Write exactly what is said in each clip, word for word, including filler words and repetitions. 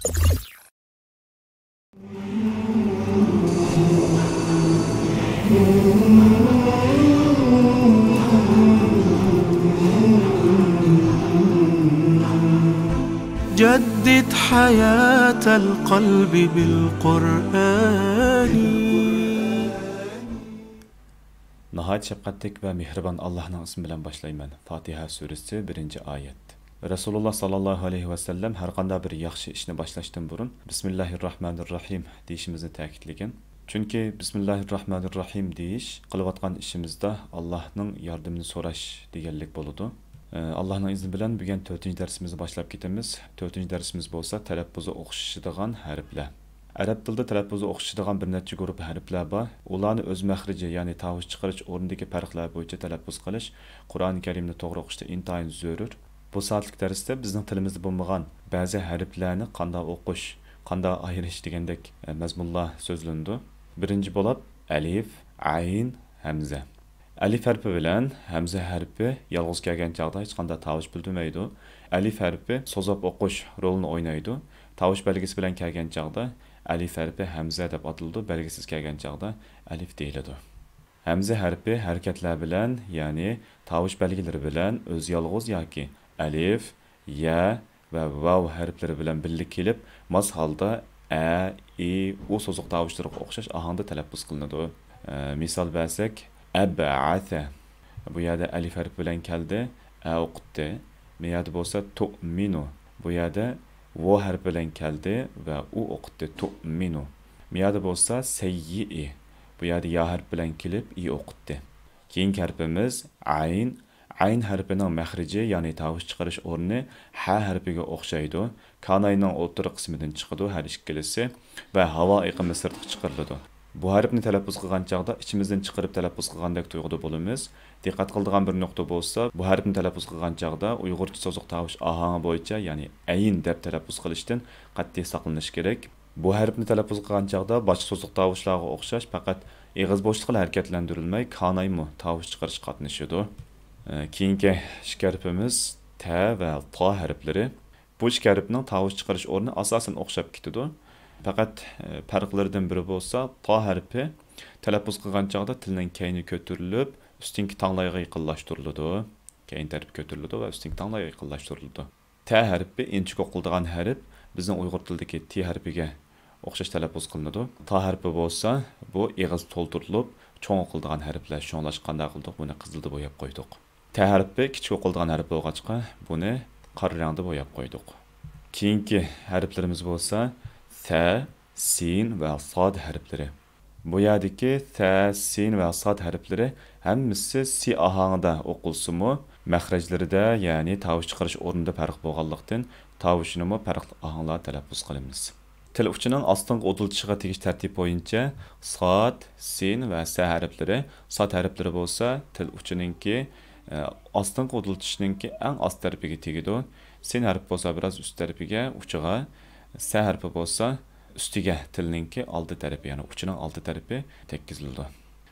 جدد حياة القلب بالقرآن. ناھايىتى شەپقەتلىك ۋە مېھرىبان ئاللاھنىڭ ئىسمى بىلەن باشلايمەن. فاتىھە سۈرىسى، بىرىنچى ئايەت. رەسۇلۇللا ساللاللاھۇ ئەلەيھى ۋەسەللەم ھەرقانداق بىر ياخشى ئىشنى باشلاشتىن بۇرۇن، بىسمىللاھىررەھمانىررەھىم دېيىشىمىزنى تەكىتلىگەن. چۈنكى بىسمىللاھىررەھمانىررەھىم دېيىش قىلىۋاتقان ئىشىمىزدا ئاللاھنىڭ ياردىمىنى سوراش دېگەنلىك بولىدۇ. ئاللاھنىڭ ئىزنى بىلەن بۈگۈن تۆتىنچى دەرسىمىزنى باشلاپ كېتىمىز. تۆتىنچى دەرسىمىز بولسا تەلەپپۇزى ئوخشىشىدىغان ھەرپلەر. ئەرەب تىلىدا تەلەپپۇزى ئوخشىشىدىغان بىر نەچچە گۇرۇپپا ھەرپلەر بار. ئۇلارنى ئۆز مەخرىجى، يەنى تاۋۇش چىقىرىش ئورنىدىكى پەرقلەر بويىچە تەلەپپۇز قىلىش قۇرئان كەرىمنى توغرا ئوقۇشتا ئىنتايىن زۆرۈر. بۇ سائەتلىك دەرستە بىزنىڭ تىلىمىزدا بولمىغان بەزى ھەرپلەرنى قانداق ئوقۇش، قانداق ئايرىش دېگەندەك، ئە، مەزمۇنلار سۆزلىنىدۇ. بىرىنچى بولۇپ، ئەلىف، ئەين، ھەمزە. ئەلىف ھەرپى بىلەن ھەمزە ھەرپى يالغۇز كەلگەن چاغدا ھېچقانداق تاۋۇش بىلدۈرمەيدۇ. ئەلىف ھەرپى سوزۇپ ئوقۇش رولىنى ئوينايدۇ. تاۋۇش بەلگىسى بىلەن كەلگەن چاغدا ئەلىف ھەرپى ھەمزە دەپ ئاتىلىدۇ، بەلگىسىز كەلگەن چاغدا ئەلىف دېيىلىدۇ. ھەمزە ھەرپى ھەرىكەتلەر بىلەن، يەنى تاۋۇش بەلگىلىرى بىلەن ئۆزى يالغۇز ياكى ئەلىف، يە ۋە ۋاۋ ھەرپلىرى بىلەن بىللە كېلىپ، ماس ھالدا ئە، ئى، ئۇ سوزۇق تاۋۇشلىرىغا ئوخشاش ئاھاڭدا تەلەپپۇز قىلىنىدۇ. ئە، مىسال بەرسەك، ئەبئەسە. بۇ يەردە ئەلىف ھەرپى بىلەن كەلدى، ئە ئوقۇتتى. بۇ يەردە بولسا تۇئمىنۇ. بۇ يەردە ۋو ھەرپى بىلەن كەلدى ۋە ئۇ ئوقۇتتى، تۇئمىنۇ. بۇ يەردە بولسا سەييىئى. بۇ يەردە يا ھەرپى بىلەن كېلىپ، ئى ئوقۇتتى. كېيىنكى ھەرپىمىز ئەين. ئەين ھەرپىنىڭ مەخرىجى، يەنى تاۋۇش چىقىرىش ئورنى ھە ھەرپىگە ئوخشايدۇ. كاناينىڭ ئوتتۇرا قىسمىدىن چىقىدۇ ھەر ئىككىلىسى ۋە ھاۋا ئېقىمى سىرتقا چىقىرىلىدۇ. بۇ ھەرپنى تەلەپپۇز قىلغان چاغدا ئىچىمىزدىن چىقىرىپ تەلەپپۇز قىلغاندەك تۇيغۇدا بولىمىز. دىققەت قىلىدىغان بىر نۇقتا بولسا، بۇ ھەرپنى تەلەپپۇز قىلغان چاغدا ئۇيغۇرچە سوزۇق تاۋۇش ئاھاڭى بويىچە، يەنى ئەين دەپ تەلەپپۇز قىلىشتىن قەتئىي ساقلىنىش كېرەك. بۇ ھەرپنى تەلەپپۇز قىلغان چاغدا باشقا سوزۇق تاۋۇشلارغا ئوخشاش پەقەت ئېغىز بوشلۇقىلا ھەرىكەتلەندۈرۈلمەي، كانايمۇ تاۋۇش چىقىرىشقا قاتنىشىدۇ. ئە، كېيىنكى ئىككى ھەرپىمىز تە ۋە تا ھەرپلىرى. بۇ ئىككى ھەرپنىڭ تاۋۇش چىقىرىش ئورنى ئاساسەن ئوخشاپ كېتىدۇ. پەقەت، ئە، پەرقلىرىدىن بىرى بولسا، تا ھەرپى تەلەپپۇز قىلغان چاغدا تىلنىڭ كەينى كۆتۈرۈلۈپ، ئۈستۈنكى تاڭلايغا يېقىنلاشتۇرۇلىدۇ. كەينى تەرىپى كۆتۈرۈلىدۇ ۋە ئۈستۈنكى تاڭلايغا يېقىنلاشتۇرۇلىدۇ. تە ھەرپى ئىنچىكە ئوقۇلىدىغان ھەرپ، بىزنىڭ ئۇيغۇر تىلىدىكى تى ھەرپىگە ئوخشاش تەلەپپۇز قىلىنىدۇ. تا ھەرپى بولسا، بۇ ئېغىز تولدۇرۇلۇپ، چوڭ ئوقۇلىدىغان ھەرپلەر. شۇڭلاشقا قانداق قىلدۇق؟ بۇنى قىزىلدا بوياپ قويدۇق. تە ھەرپى كىچىك ئوقۇلىدىغان ھەرپ بولغاچقا، بۇنى قارا رەڭدە بوياپ قويدۇق. كېيىنكى ھەرپلىرىمىز بولسا، سە، سىن ۋە ساد ھەرپلىرى. بۇ يەردىكى سە، سىن ۋە ساد ھەرپلىرى ھەممىسى سى ئاھاڭىدا ئوقۇلسىمۇ، مەخرەجلىرىدە، يەنى تاۋۇش چىقىرىش ئورنىدا پەرق بولغانلىقتىن، تاۋۇشىنىمۇ پەرقلىق ئاھاڭلاردا تەلەپپۇز قىلىمىز. تىل ئۇچىنىڭ ئاستىنقى ئۇدۇلىتىشىغا تېگىش تەرتىپى بويىچە ساد، سىن ۋە سە ھەرپلىرى. ساد ھەرپلىرى بولسا تىل ئۇچىنىڭكى، ئە، ئاستىنقى ئۇدۇلىتىشنىڭكى ئەڭ ئاست تەرىپىگە تېگىدۇ. سىن ھەرپى بولسا بىراز ئۈست تەرىپىگە، ئۇچىغا. سە ھەرپى بولسا ئۈستىگە، تىلنىڭكى ئالدى تەرىپى، يەنى ئۇچىنىڭ ئالدى تەرىپى تەگكۈزۈلىدۇ.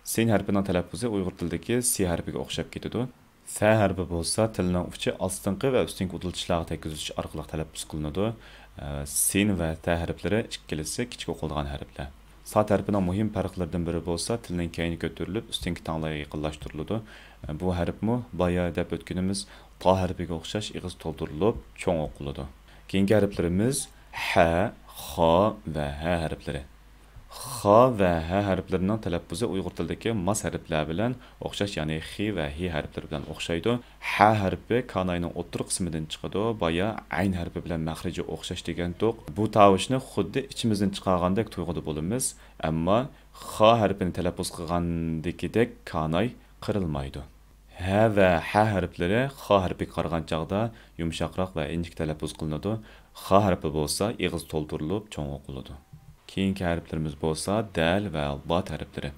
سىن ھەرپىنىڭ تەلەپپۇزى ئۇيغۇر تىلىدىكى سى ھەرپىگە ئوخشاپ كېتىدۇ. سە ھەرپى بولسا تىلنىڭ ئۇچى ئاستىنقى ۋە ئۈستۈنكى ئۇدۇلىتىشلارغا تەگكۈزۈلۈش ئارقىلىق تەلەپپۇز قىلىنىدۇ. ئە، سىن ۋە تە ھەرپلىرى ئىككىلىسى كىچىك ئوقۇلىدىغان ھەرپلەر. ساد ھەرپىنىڭ مۇھىم پەرقلىرىدىن بىرى بولسا تىلنىڭ كەينى كۆتۈرۈلۈپ، ئۈستۈنكى تاڭلايغا يېقىنلاشتۇرۇلىدۇ. ئە، بۇ ھەرپمۇ بايا دەپ ئۆتكىنىمىز تا ھەرپىگە ئوخشاش ئېغىز تولدۇرۇلۇپ، چوڭ ئوقۇلىدۇ. كېيىنكى ھەرپلىرىمىز ھە، خا ۋە ھە ھەرپلىرى. خا ۋە ھە ھەرپلىرىنىڭ تەلەپپۇزى ئۇيغۇر تىلىدىكى ماس ھەرپلەر بىلەن ئوخشاش، يەنى خى ۋە ھى ھەرپلىرى بىلەن ئوخشايدۇ. ھە ھەرپى كاناينىڭ ئوتتۇرا قىسمىدىن چىقىدۇ. بايا ئەين ھەرپى بىلەن مەخرىجى ئوخشاش دېگەنتۇق. بۇ تاۋۇشنى خۇددى ئىچىمىزدىن چىقارغاندەك تۇيغۇدا بولىمىز. ئەمما خا ھەرپىنى تەلەپپۇز قىلغاندىكىدەك كاناي قىرىلمايدۇ. ھە ۋە ھە ھەرپلىرى خا ھەرپىگە قارىغان چاغدا يۇمشاقراق ۋە ئىنچىكە تەلەپپۇز قىلىنىدۇ. خا ھەرپى بولسا ئېغىز تولدۇرۇلۇپ چوڭ ئوقۇلىدۇ. كېيىنكى ھەرپلىرىمىز بولسا دەل ۋە داد ھەرپلىرى.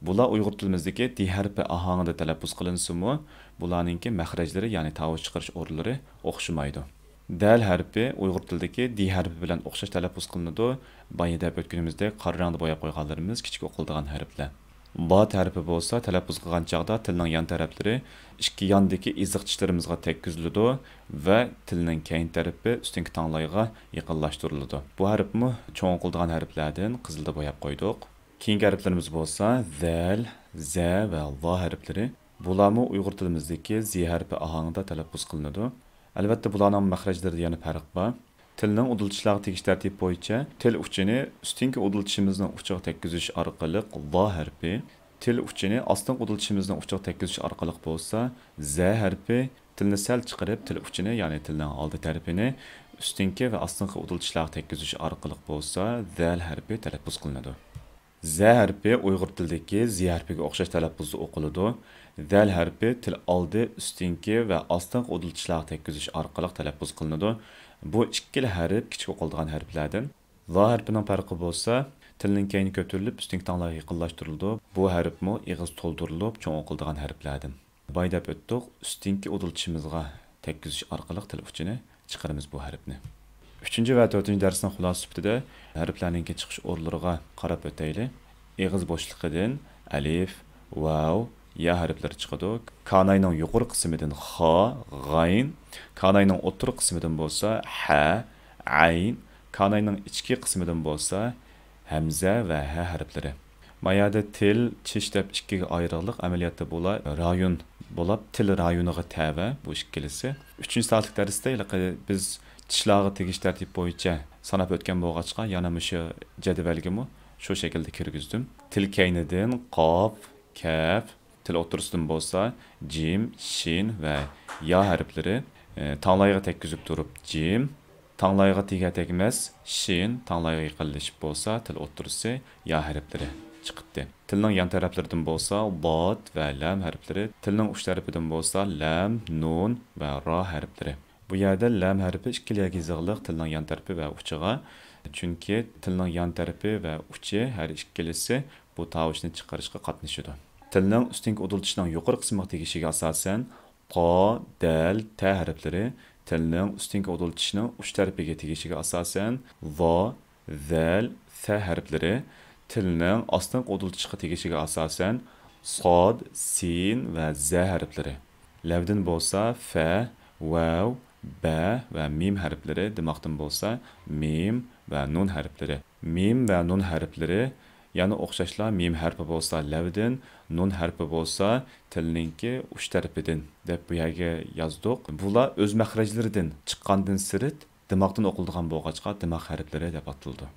بۇلار ئۇيغۇر تىلىمىزدىكى دى ھەرپى ئاھاڭىدا تەلەپپۇز قىلىنسىمۇ، بۇلارنىڭكى مەخرەجلىرى، يەنى تاۋۇش چىقىرىش ئورۇنلىرى ئوخشىمايدۇ. دەل ھەرپى ئۇيغۇر تىلىدىكى دى ھەرپى بىلەن ئوخشاش تەلەپپۇز قىلىنىدۇ. بايا دەپ ئۆتكىنىمىزدەك قارا رەڭدە بوياپ قويغانلىرىمىز كىچىك ئوقۇلىدىغان ھەرپلەر. ضاد ھەرپى بولسا تەلەپپۇز قىلغان چاغدا تىلنىڭ يان تەرەپلىرى ئىككى ياندىكى ئېزىق چىشلىرىمىزغا تەگكۈزۈلىدۇ ۋە تىلنىڭ كەينى تەرىپى ئۈستۈنكى تاڭلايغا يېقىنلاشتۇرۇلىدۇ. بۇ ھەرپمۇ چوڭ ئوقۇلىدىغان ھەرپلەردىن، قىزىلدا بوياپ قويدۇق. كېيىنكى ھەرپلىرىمىز بولسا زەل، زە ۋە لا ھەرپلىرى. بۇلارمۇ ئۇيغۇر تىلىمىزدىكى زى ھەرپى ئاھاڭىدا تەلەپپۇز قىلىنىدۇ. ئەلۋەتتە، بۇلارنىڭ مەخرەجلىرىدە يەنە پەرق بار. تىلنىڭ ئۇدۇلىتىشلارغا تېگىش تەرتىپى بويىچە تىل ئۇچىنى ئۈستۈنكى ئۇدۇلىتىشىمىزنىڭ ئۇچىغا تەگكۈزۈش ئارقىلىق لا ھەرپى، تىل ئۇچىنى ئاستىنقى ئۇدۇلىتىشىمىزنىڭ ئۇچىغا تەگكۈزۈش ئارقىلىق بولسا زە ھەرپى، تىلنى سەل چىقىرىپ، تىل ئۇچىنى، يەنى تىلنىڭ ئالدى تەرىپىنى ئۈستۈنكى ۋە ئاستىنقى ئۇدۇلىتىشلارغا تەگكۈزۈش ئارقىلىق بولسا زەل ھەرپى تەلەپپۇز قىلىنىدۇ. زە ھەرپى ئۇيغۇر تىلىدىكى زى ھەرپىگە ئوخشاش تەلەپپۇزدا ئوقۇلىدۇ. زەل ھەرپى تىل ئالدى، ئۈستۈنكى ۋە ئاستىنقى ئۇدۇلىتىشلارغا تەگكۈزۈش ئارقىلىق تەلەپپۇز قىلىنىدۇ. بۇ ئىككىلا ھەرپ كىچىك ئوقۇلىدىغان ھەرپلەردىن. لا ھەرپىنىڭ پەرقى بولسا، تىلنىڭ كەينى كۆتۈرۈلۈپ، ئۈستۈنكى تاڭلايغا يېقىنلاشتۇرۇلىدۇ. بۇ ھەرپمۇ ئېغىز تولدۇرۇلۇپ، چوڭ ئوقۇلىدىغان ھەرپلەردىن. بايا دەپ ئۆتتۇق، ئۈستۈنكى ئۇدۇلىتىشىمىزغا تەگكۈزۈش ئارقىلىق تىل ئۇچىنى چىقىرىمىز بۇ ھەرپنى. ئۈچىنچى ۋە تۆتىنچى دەرسنىڭ خۇلاسە سۈپىتىدە ھەرپلەرنىڭكى چىقىش ئورۇنلىرىغا قاراپ ئۆتەيلى. ئېغىز بوشلۇقىدىن ئەلىف، ۋاۋ، يا ھەرپلىرى چىقىدۇ. كاناينىڭ يۇقىرى قىسمىدىن خا، غاين، كاناينىڭ ئوتتۇرا قىسمىدىن بولسا ھە، ئەين، كاناينىڭ ئىچكى قىسمىدىن بولسا ھەمزە ۋە ھە ھەرپلىرى. ما يەردە تىل، چىش دەپ ئىككىگە ئايرىغلىق، ئەمەلىيەتتە بۇلار رايون بولاپ، تىل رايونىغا تەۋە بۇ ئىككىلىسى. ئۈچىنچى سائەتلىك دەرستە ھېلىقى بىز چىشلارغا تېگىش تەرتىپى بويىچە ساناپ ئۆتكەن بولغاچقا، يەنە مۇشۇ جەدۋەلگىمۇ شۇ شەكىلدە كىرگۈزدۈم. تىل كەينىدىن قاپ، كەپ، تىل ئوتتۇرىسىدىن بولسا جىم، شىن ۋە يا ھەرپلىرى، ئى، تاڭلايغا تەگكۈزۈپ تۇرۇپ جىم، تاڭلايغا تېگەر تەگمەس شىن، تاڭلايغا يېقىنلىشىپ بولسا تىل ئوتتۇرىسى يا ھەرپلىرى چىقىتتى. تىلنىڭ يان تەرەپلىرىدىن بولسا داد ۋە لام ھەرپلىرى، تىلنىڭ ئۇچ تەرىپىدىن بولسا لام، نۇن ۋە را ھەرپلىرى. بۇ يەردە لام ھەرپى ئىككىلا يەرگە يېزىقلىق، تىلنىڭ يان تەرىپى ۋە ئۇچىغا. چۈنكى تىلنىڭ يان تەرىپى ۋە ئۇچى ھەر ئىككىلىسى بۇ تاۋۇشنى چىقىرىشقا قاتنىشىدۇ. تىلنىڭ ئۈستۈنكى ئۇدۇلىتىشىنىڭ يۇقىرى قىسمىغا تېگىشىگە ئاساسەن، قا، دەل، تە ھەرپلىرى، تىلنىڭ ئۈستۈنكى ئۇدۇلىتىشىنىڭ ئۇچ تەرىپىگە تېگىشىگە ئاساسەن، ۋا، زەل، سە ھەرپلىرى، تىلنىڭ ئاستىنقى ئۇدۇلىتىشقا تېگىشىگە ئاساسەن، ساد، سىن ۋە زە ھەرپلىرى. لەۋدىن بولسا فە، ۋەۋ، بە ۋە مىم ھەرپلىرى، دىماقتىن بولسا مىم ۋە نۇن ھەرپلىرى. مىم ۋە نۇن ھەرپلىرى يەنە ئوخشاشلا مىم ھەرپى بولسا لەۋدىن، نۇن ھەرپى بولسا تىلنىڭكى ئۇچ تەرىپىدىن دەپ بۇ يەرگە يازدۇق. بۇلار ئۆز مەخرەجلىرىدىن چىققاندىن سىرت دىماقتىن ئوقۇلىدىغان بولغاچقا دىماق ھەرپلىرى دەپ ئاتىلىدۇ.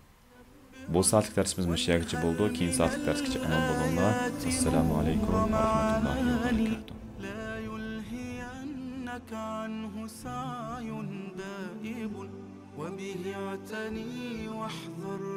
بۇ سائەتلىك دەرسىمىز مۇشۇ يەرگىچە بولىدۇ. كېيىن سائەتلىك دەرسكىچە ئامان بولۇڭلار. ئەسسالامۇ ئەلەيكۇم ۋە رەھمەتۇللاھى ۋە بەرىكاتۇھ. لا يلهينك عنه سعي دائب، وبه اعتني واحذر